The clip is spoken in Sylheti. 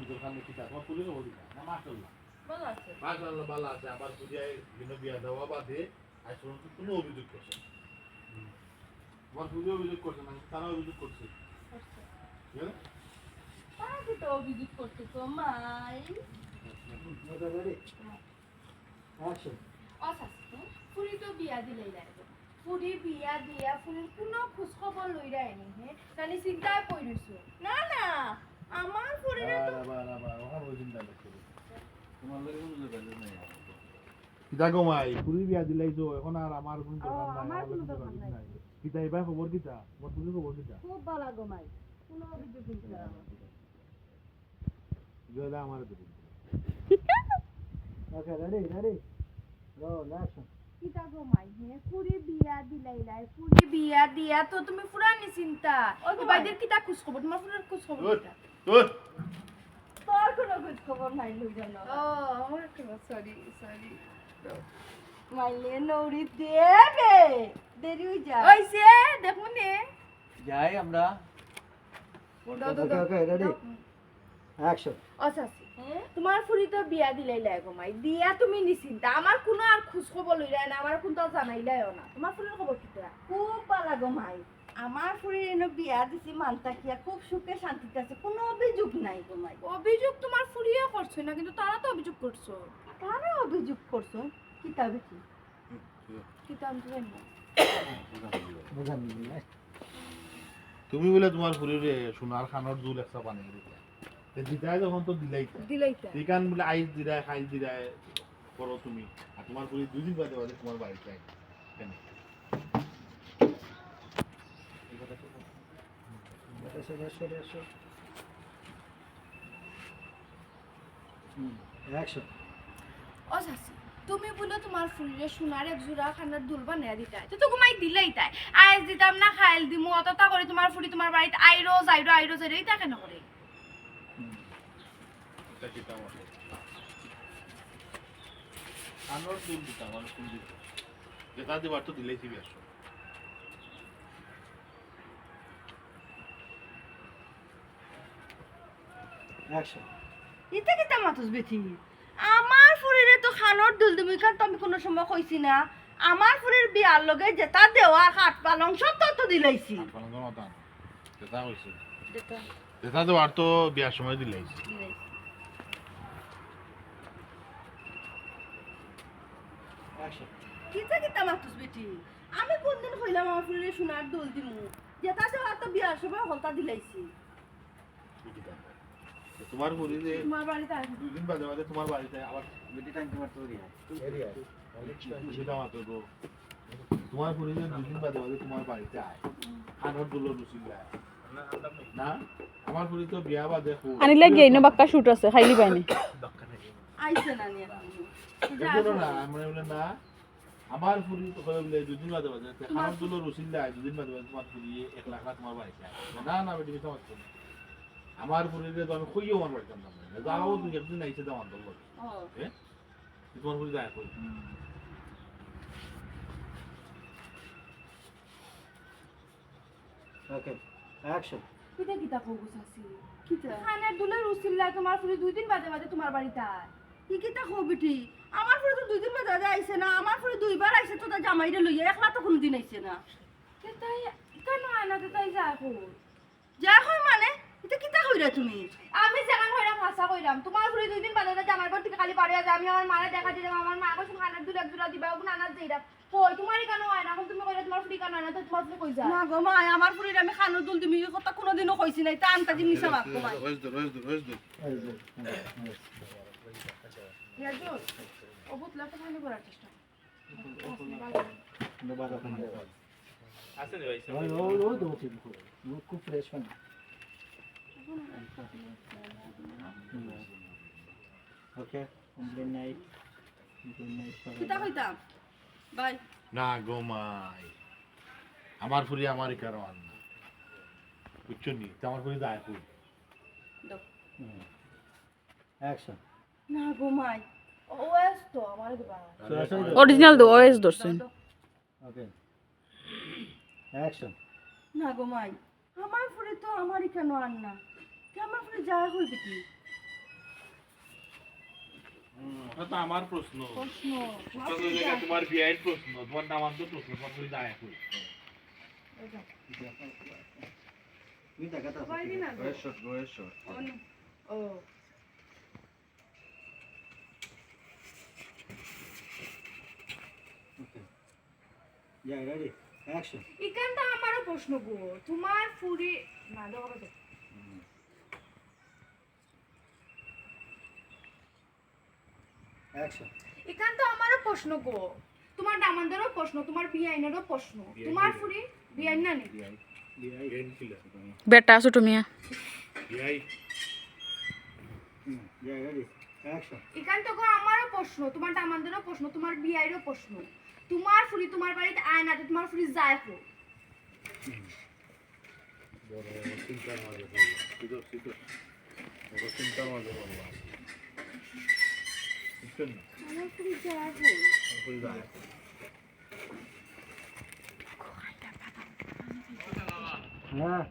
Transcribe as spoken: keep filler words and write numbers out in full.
দোকানে কিতা? তোমার ফুরির খবর কিতা? না, মাশাআল্লাহ। ভালো আছে। মাশাআল্লাহ, ভালো আছে। আমার ফুরি আই কিন্তু বিয়া দেওয়া বাদে আজ পর্যন্ত কোনো অভিযোগ করছে না। তোমার ফুরি অভিযোগ করছে না, তারা অভিযোগ করছে। করছে। হ্যাঁ? তারা কিতা অভিযোগ করছে গো মাই? Action. ও চাচি, ফুরি তো বিয়া দিলাইলায়। ফুরি বিয়া দিয়া ফুরির কুনু খোঁজ খবর লইরায় নি, হে? নানি চিন্তায় পড়ি রইছো। না, না, আমার ফুরিরে তো আবার, আবার, আবার, ওখানে ওই চিন্তা করতে হবে। তোমার লগে কোনো যোগাযোগ নাই আমার। কিতা গো মাই, ফুরি বিয়া দিলাইছো, এখন আর আমার কোনো ও, দরকার নাই, আমার আমার কোনো লগে দরকার যোগাযোগ নাই। নাই। কিতা, এবার খবর কিতা? তোমার ফুরির খবর কিতা? খুব ভালা গো মাই, কোনো অভিযোগ নাই আমার। জয়দা আমারে তো বলতে। Okay, ready, ready. Roll, action. কিতা গো মাই, হে? ফুরি বিয়া দিলাইলায়, ফুরি বিয়া দিয়া তো তুমি ফুরা নিশ্চিন্তা। ওই গো এবার মাই। এদের কিতা খোঁজ খবর? তোমার ফুরির খোঁজ খবর ধুর, কিতা? ধুর। তোর কোনো খোঁজ খবর নাই, লই জানো। ও, আমার খবর, sorry, sorry. মাইলে নৌরি দেবে, দেরি হই যায়। ওই যে, দেখো নে। যাই আমরা। দাও, দাও, Okay, দাও। Okay, ready. দাও। Action. ও চাচি, হ্যাঁ? তোমার ফুরি তো বিয়া দিলাইলায় গো মাই, দিয়া তুমি নিশ্চিন্তা, আমার কোনো আর খোঁজ খবর লইরায় না, আমার কোনটা জানাইলায়ও না। তোমার ফুরির খবর কিতা? খুব ভালা গো মাই, আমার ফুরির এনো বিয়া দিছি মান থাকিয়া, খুব সুখে শান্তিতে আছে, কোনো অভিযোগ নাই গো মাই। অভিযোগ তোমার ফুরিয়ে করছে না, কিন্তু তারা তো অভিযোগ করছে। তারা অভিযোগ করছে, কিতা বেটি? কিতা আমি তো জানি না। বুঝান দিবি না। তুমি বুলে তোমার ফুরিরে সোনার কানর দুল একটা বানাই দিতা। তে দিতায় যখন তো দিলাইতায়। দিলাইতায়। ইখান বুলে আইজ দিরায়, কাইল দিরায়, করো তুমি। আর তোমার ফুরি দুই দিন বাদে বাদে তোমার বাড়িত আয়। কেনে? এই কথা তো বলো। এসো, এসো, এসো। হুম, action. ও চাচি, তুমি বুলে তোমার ফুরিরে সোনার এক জোড়া কানর দুল বানাইয়া দিতায়, তে তো গো মাই দিলাইতায়। আইজ দিতাম না, কাইল দিমু, অততা করি তোমার ফুরি তোমার বাড়িত আইরো যাইরো, আইরো যাইরো, ইতা কেনে করে? হুম। ইতা কিতা আমার? কানর দুল দিতাম, আর কোন দিতাম? যেটা দিবার তো দিলাইছি বিয়ার সময়। Action. ইতা কিতা মাতস বেটি? আমার ফুরিরে তো কানর দুল দিমু, ইখান তো আমি কোনো সময় কইছি না। আমার ফুরির বিয়ার লগে যেটা দেওয়ার খাট পালং সব তো, তো দিলাইছি। খাট পালং তো মাতাম। যেটা কইছি। যেটা। যেটা দেওয়ার তো বিয়ার সময় দিলাইছি। দিলাইছি। Action. কিতা কিতা মাতস বেটি? আমি কোনদিন কইলাম আমার ফুরিরে সোনার দুল দিমু? যেটা দেওয়ার তো বিয়ার সময় হকলতা দিলাইছি। তোমার ফুরি যে তোমার বাড়িত আয়। দুই দিন বাদে বাদে তোমার বাড়িত আয়, আবার বেটি টাইম তোমার তো দিয়া। এরিয়া। বেটি টাইম তো গো। তোমার ফুরি যে দুই দিন বাদে বাদে তোমার বাড়িত আয়। কানর দুলর উছিলায়। না, আমার ফুরি তো বিয়া বাদে খুব আনিলে গিয়ে ইনো বাক্কা shoot আছে, খাইলি বাইনি। আইছে না নি এখন। এই জন্য না, আমরা বলে না, আমার ফুরি তো কইলে বুলে দুই দিন বাদে বাদে, তে তোমার কানর দুলর উছিলায় দুই দিন বাদে বাদে তোমার ফুরি একলা একলা তোমার বাড়িত আয়। না, না, বেটি, মিছা মাতছো না। আমার ফুরিরে তো আমি কইও আমার বাড়িত আনতাম না। যাও, ও। তুমি একদিন আইছে দাও আনতাম বলো। ও। হ্যাঁ? তোমার ফুরি যায় কই? হুম। Okay, action. ইতা কিতা কও গো চাচি? কিতা? কানর দুলর উছিলায় তোমার ফুরি দুই দিন বাদে বাদে তোমার বাড়িত আয়। ই কিতা কও বেটি? আমার ফুরি তো দুই দিন বাদে বাদে আইছে না। আমার ফুরি দুইবার আইছে তো তার জামাইরে লইয়া, একলা তো কোনোদিন আইছে না। তে তাই কেনে আয় না, তে তাই যায় কই? যায় কই মানে? ইতা কিতা কইরা তুমি? আমি যেখান কইরাম, হাছা কইরাম। তোমার ফুরি দুই দিন বাদে বাদে জামাইর ঘর থাকি খালি বারইয়া যায়। আমি আমার মারে দেখা দিলাম, আমার মা কইছে কানর দুল এক জোড়া দিবা, ওগুন আনাত যাইরাম। কই, তোমার ইখানো আয় না, এখন তুমি কইরায় তোমার ফুরি ইখানো আয় না, তো তোমার ফুরি কই যায়? না গো মা, আমার ফুরিরে আমি কানর দুল দিমু, ই কথা কোনোদিনও কইছি না, ইতা আন্তাজি মিছা মাত গো মা। ওয়েস দে, ওয়েস দে, ওয়েস দে। রিয়াজুল, ও বুতলা তো খালি করার চেষ্টা কর। আছে নি ভাই? ওই, ওই, ওই দো তিন করে। ও খুব ফ্রেশ পানি। ওকে, কমপ্লেন নাই। কমপ্লেন নাই, সবাই। কিতা কইতাম? বাই। না গো মাই, আমার ফুরি আমার ইখানো আর না। বুঝছো নি? তে আমার ফুরি যায় কই? দাও। হুম। অ্যাকশন। না গো মাই, ও, ওয়েস তো আমার দিবা। সরাসরি দাও। অরিজিনাল তো ওয়েস ধরছেন। দাও, দাও। ওকে। অ্যাকশন। না গো মাই, আমার ফুরি তো আমার ইখানো আর না। তে আমার ফুরি যায় কই বেটি? হুম, ওটা তো আমার প্রশ্ন। প্রশ্ন। ওটা তো জায়গা তোমার বিয়াইর প্রশ্ন, তোমার দামান্দর প্রশ্ন, তোমার ফুরি যায় এখন। এটা। তুমি তাকাতে আছো। কয়দিন আগে? Go ahead shot, go ahead shot. ও ন-, ও। Okay. Yeah, ready. Action. ইখান তো আমারও প্রশ্ন গো। তোমার ফুরি না, দেখো, দেখো। Action. ইখান তো আমারও প্রশ্ন গো। তোমার দামান্দরও প্রশ্ন, তোমার বিয়াইনেরও প্রশ্ন। তোমার ফুরি বিয়াইন না নি? বিয়াই। বেন ছিল। বেটা ছোট মিয়া। বিয়াই। Hmm. Yeah, ready. Action. ইখান তো গো আমারও প্রশ্ন, তোমার দামান্দরও প্রশ্ন, তোমার বিয়াইরও প্রশ্ন। তোমার ফুরি তোমার বাড়িত আয় না, তো তোমার ফুরি যায় কো? বড় চিন্তার মাঝে পড়লাম। সুযোগ, সুযোগ। বড় চিন্তার মাঝে পড়লাম। বুঝছেন না? আমার ফুরি যায় কো? ওই যায়। হ্যাঁ।